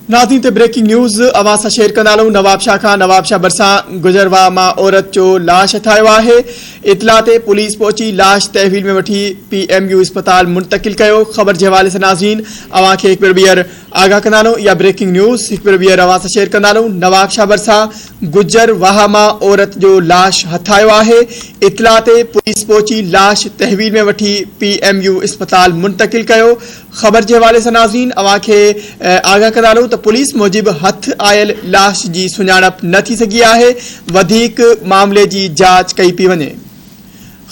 ناظرين تي breaking news اوهان سان شيئر ڪندا هلون نوابشاهه کان نوابشاهه ڀرسان گجرواهه مان عورت جو لاش هٿ آيو آهي اطلاع تي پوليس پهچي لاش تحويل ۾ وٺي پي ايم يو اسپتال منتقل ڪيو خبر جي حوالي سان ناظرين اوهان کي هڪ ڀيرو ٻيهر آگاهه ڪندا هلون اها بريڪنگ نيوز هڪ ڀيرو ٻيهر اوهان سان شيئر ڪندا هلون نوابشاهه ڀرسان گجر واهه مان عورت جو لاش هٿ آيو آهي اطلاع تي پوليس پهچي لاش تحويل ۾ وٺي پي ايم يو اسپتال منتقل ڪيو خبر جي حوالي سان ناظرين اوهان کي آگاهه ڪندا هلون ته پوليس موجب هٿ آيل لاش جي سڃاڻپ نه ٿي سگهي آهي وڌيڪ معاملي جي جاچ ڪئي پئي وڃي.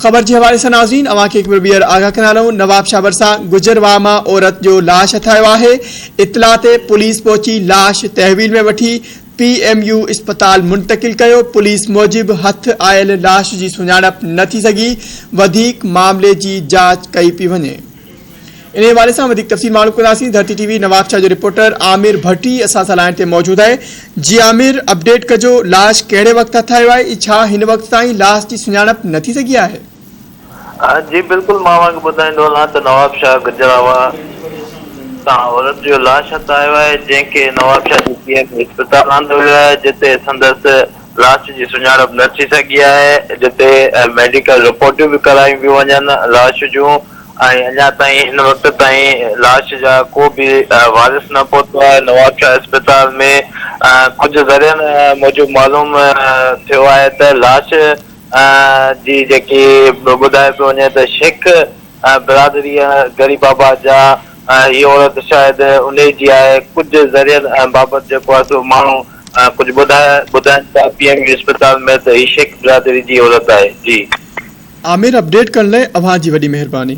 خبر جي حوالي سان ناظرين اوهان کي هڪ ڀيرو ٻيهر آگاهه ڪندا هلون نوابشاهه ڀرسان گجر واهه مان عورت جو لاش هٿ آيو آهي اطلاع تي پوليس پهچي لاش تحويل ۾ وٺي پي ايم يو اسپتال منتقل ڪيو پوليس موجب هٿ آيل لاش جي سڃاڻپ نه ٿي سگهي وڌيڪ معاملي جي جاچ ڪئي پئي وڃي. انهي حوالي سان وڌيڪ تفصيل معلوم ڪنداسين ڌرتي ٽي وي نوابشاهه جو رپورٽر عامر ڀٽي اسان سان لائين تي موجود آهي جي عامر اپڊيٽ ڪجو لاش ڪهڙي وقت هٿ آيو آهي ڇا هن وقت تائين لاش جي سڃاڻپ نه ٿي سگهي آهي. جي بلڪل مان اوهان کي ٻڌائيندو هلان ته نوابشاهه گجراوا تان عورت جو لاش هٿ آيو آهي جنهن کي نوابشاهه جي پي ايم اسپتال آندو ويو آهي جتي سندس لاش جي سڃاڻپ نه ٿي سگهي آهي جتي ميڊيڪل رپورٽون به ڪرايون پيون وڃن لاش جون ۽ اڃا تائين هن وقت تائين لاش جا ڪو به وارث نه پهتو آهي نوابشاهه اسپتال ۾ ڪجهه ذريعن موجب معلوم ٿيو آهي ته لاش جي جيڪي ٻڌايو پيو وڃي ته شيخ برادري غريب آباد جا هي عورت شايد انهي جي آهي ڪجهه ذريعن بابت جيڪو آهي سو ماڻهو ڪجهه ٻڌايا ٻڌائن ٿا پي ايم يو اسپتال ۾ ته هي شيخ برادري جي عورت آهي جي. عامر اپڊيٽ ڪرڻ لاء اوهان جي وڏي مهرباني.